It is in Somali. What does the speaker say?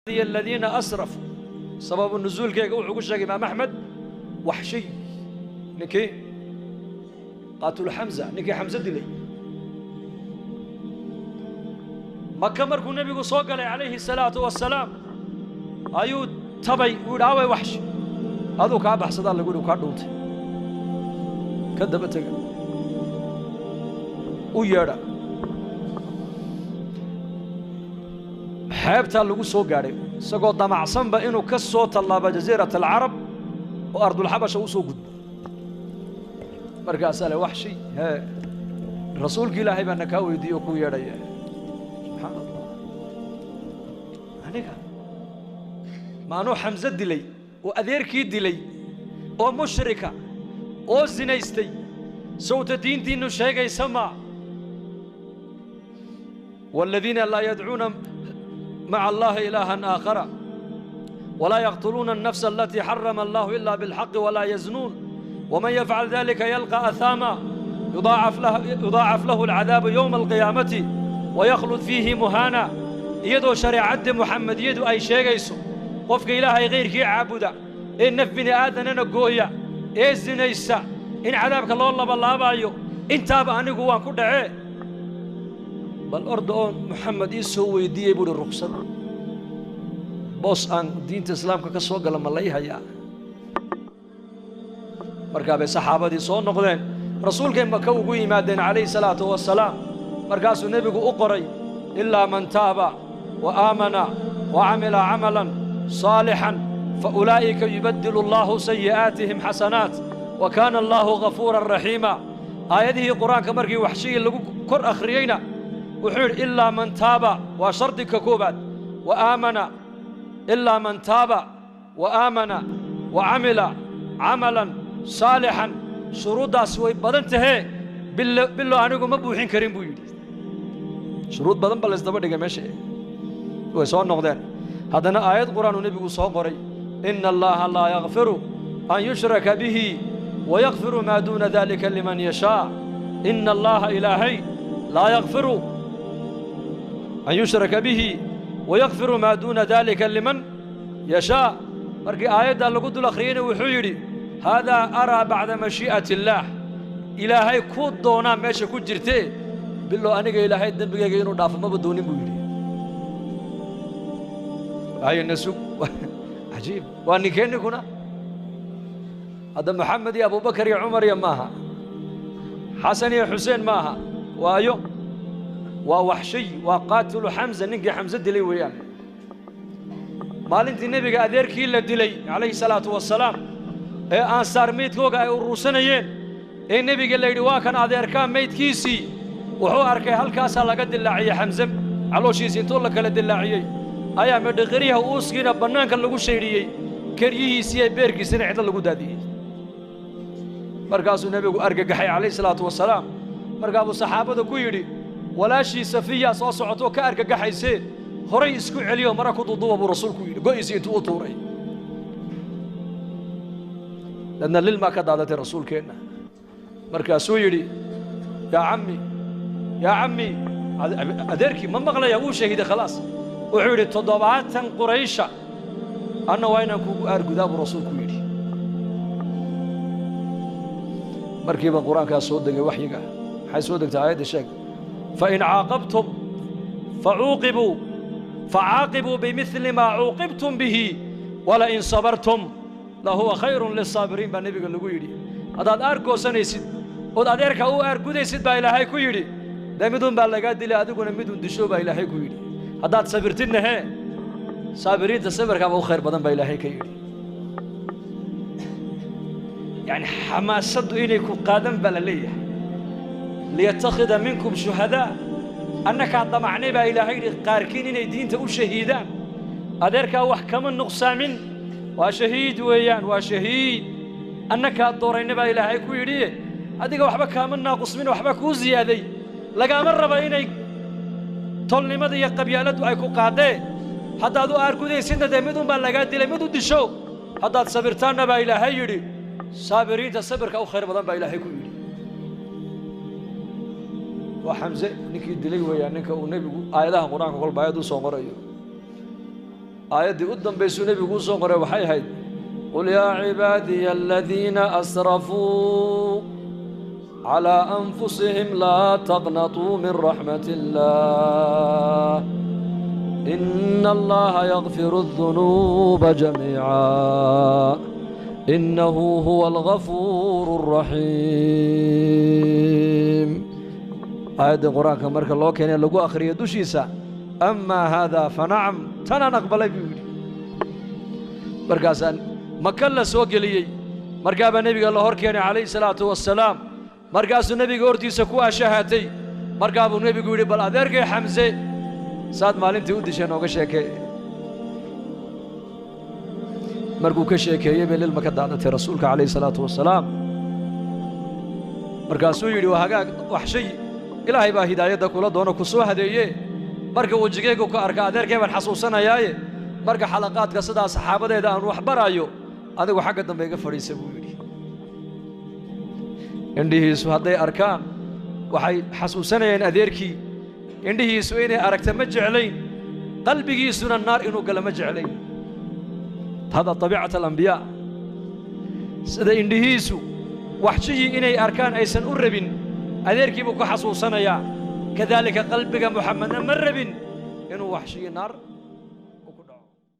Aladiina asrafuu, sababu nusuulkeega wuxuu ku sheegay Imaam Axmed Waxshiy, ninkii qaatulu Xamza, ninkii Xamse dilay. Maka markuu nebigu soo galay calayhi salaatu wasalaam ayuu tabay, uu yidhi: "Aaway Waxshi?" "Aduu kaa baxsadaa," lagu yidhi, "kaa dhuuntay." Ka daba tega, u yeedha. Xeebtaa lagu soo gaadhay isagoo damacsanba inuu ka soo tallaabo Jasiirat Alcarab oo Ardulxabasha u soo gudbo. Markaasaa le: "Waxshi, hee, rasuulki Ilaahay baa na kaa weydiiye oo kuu yeedhaya." Subxaana Allah, aniga maanuu Xamse dilay oo adeerkii dilay oo mushrika oo sinaystay, sawta diintiinnu sheegaysa ma waaladiina laa yadcuuna maca Allahi ilaahan aakhara walaa yaqtuluuna الnafsa alatii xarama Allahu ila biاlxaqi walaa yaznuun waman yafcal dalika yalqa ahaama yudaacaf lahu alcadaabu yowma alqiyaamati wayaklud fiihi muhaana. Iyadoo shareecadda Muxamediyadu ay sheegayso qofka Ilaahay kayrkii caabuda ee naf bini aadanana gooya ee sinaysa in cadaabka loo labalaabaayo, intaaba anigu waan ku dhacee, bal orda oo Moxamed ii soo weydiiyey, buuhi, ruksad boos aan diinta islaamka ka soo gala ma lay hayaa? Markaa bay saxaabadii soo noqdeen, rasuulkay Maka ugu yimaadeen calayhi salaatu wasalaam. Markaasuu nebigu u qoray: "Ilaa man taaba wa aamana wa camila camalan saalixan fa ulaa'ika yubaddilu Allaahu sayi'aatihim xasanaat wa kaana Allaahu ghafuuran raxiima." Aayadihii qur-aanka markii Waxshigii lagu kor akhriyeyna wuxuu yidhi: "Ilaa man taaba," waa shardiga koobaad, "wa aamana, ilaa man taaba wa aamana wa camila camalan saalixan." Shuruuddaasi way badan tahee, bilo anigu ma buuxin karin, buu yidhi. Shuruud badan ba laysdaba dhigay meesha. Way soo noqdeen. Haddana aayad qur-aanuu nebigu soo qoray: "Ina Allaha laa yakfiru an yushraka bihi wayakfiru maa duuna dalika liman yashaa." Ina Allaha, Ilaahay, laa yakfiru an yushraka bihi wayakfiru maa duuna dalika liman yashaa. Markii aayaddaa lagu dul akhriyeyna wuxuu yidhi: "Haadaa araa bacda mashii'ati illaah." Ilaahay ku doonaa meesha ku jirtee, bilow aniga Ilaahay dembigayga inuu dhaafo maba doonin, buu yidhi. Hayna sug. Cajiib, waa ninkee ninkuna hadda? Moxamed iyo Abubakar iyo Cumar iyo maaha, Xasan iyo Xuseen maaha, waayo waa Waxshiy, waa qaatilu Xamsa, ninkii Xamse dilay weeyaan. Maalintii nebiga adeerkii la dilay calayhi salaatu wasalaam ee Ansaar meydkooga ay urursanayeen ee nebiga la yidhi: "Waa kan adeerkaa meydkiisii," wuxuu arkay halkaasaa laga dilaaciyey Xamse calooshiisii. Intuu la kala dilaaciyey ayaa medhiqiryaha uuskiina bannaanka lagu shaydhiyey, keryihiisii iyo beerkiisina cidlo lagu daadiyey. Markaasuu nebigu argagaxay calayhi salaatu wasalaam. Markaa buu saxaabada ku yidhi: "Walaashii Safiyaa soo socotoo ka argagaxaysee, horay isku celiyo mara ku duuduuba," buu rasuulku yidhi, go'iisii intuu u tuuray. Dadna lilmaa ka daadatay rasuulkeenna. Markaasuu yidhi: "Yaa cammi, yaa cammi." Adeerkii ma maqlaya, wuu shahiiday, khalaas. Wuxuu yidhi: "70 Quraysha anna waa inaan kugu aargudaa," buu rasuulku yidhi. Markiiba qur-aankaas soo degay, waxyiga. Maxay soo degtay aayadda? Sheeg. "Fain caaqabtum facuuqibuu facaaqibuu bimidli maa cuuqibtum bihi walain sabartum lahuwa khayrun lisaabiriin," baa nebiga lagu yidhi. Haddaad aargoosanaysid ood adeerka u aargudaysid, baa Ilaahay ku yidhi, dee midun baa lagaa dilay, adiguna midun disho, baa Ilaahay ku yidhi. Haddaad sabirtidna hee, saabiriinta sabirkaaba u khayr badan, baa Ilaahay ka yidhi. Yacni xamaasaddu inay ku qaadan baa la leeyahay. "Liyatakhida minkum shuhadaa," annakaa damacnay, baa Ilaahay yidhi, qaarkiin inay diinta u shahiidaan. Adeerkaa wax kama nuqsaamin, waa shahiid weeyaan, waa shahiid. Annakaa doorayna, baa Ilaahay ku yidhi, adiga waxba kaama naaqusmin, waxba kuu siyaaday. Lagaama raba inay tolnimada iyo qabyaaladdu ay ku qaadee. Haddaad u aargudaysidna dee midun baa lagaa dilay, mid u disho. Haddaad sabirtaanna, baa Ilaahay yidhi, saabiriinta sabirka u khayr badan, baa Ilaahay ku yidhi. Waa Xamse ninkii dilay weeyaan ninka uu nebigu aayadaha qur-aanka kolba aayad u soo qorayo. Aayaddii u dambaysuu nebigu u soo qoray waxay ahayd: qul yaa cibaadiya aladiina asrafuu calaa anfusihim laa taqnatuu min raxmat illaah ina allaha yakfiru adunuuba jamiica innahu huwa algafuuru alraxiim. Aayaddii qur-aanka marka loo keenay lagu akhriyo dushiisa, amaa haadaa fanacam, tanaan aqbalay buu yidhi. Markaasaa maka la soo geliyey, markaabaa nebiga la hor keenay calayhi salaatu wassalaam. Markaasuu nebiga hortiisa ku ashahatay. Markaa buu nebigu yidhi: bal adeerkay Xamse saad maalintii u dishay nooga sheekee. Markuu ka sheekeeyey bay lilma ka daadatay rasuulka calayhi salaatu wassalaam. Markaasuu yidhi: waa hagaag waxshay, ilaahay baa hidaayadda kula doono ku soo hadeeye. Marka wejigaygu ka arka adeerkay baan xasuusanayaaye, marka xalaqaadka sidaa saxaabadeeda aan wax baraayo, adigu xagga dambe iga fadhiisa buu yidhi. Indhihiisu hadday arkaan waxay xasuusanayeen adeerkii. Indhihiisu inay aragta ma jeclayn, qalbigiisuna naar inuu galo ma jeclayn. Hada tabiicat alambiyaa. Sida indhihiisu waxshiyii inay arkaan aysan u rabin, adeerkii buu ku xasuusanayaa. Kadaalika qalbiga Muxamedna ma rabin inuu waxshiyi naar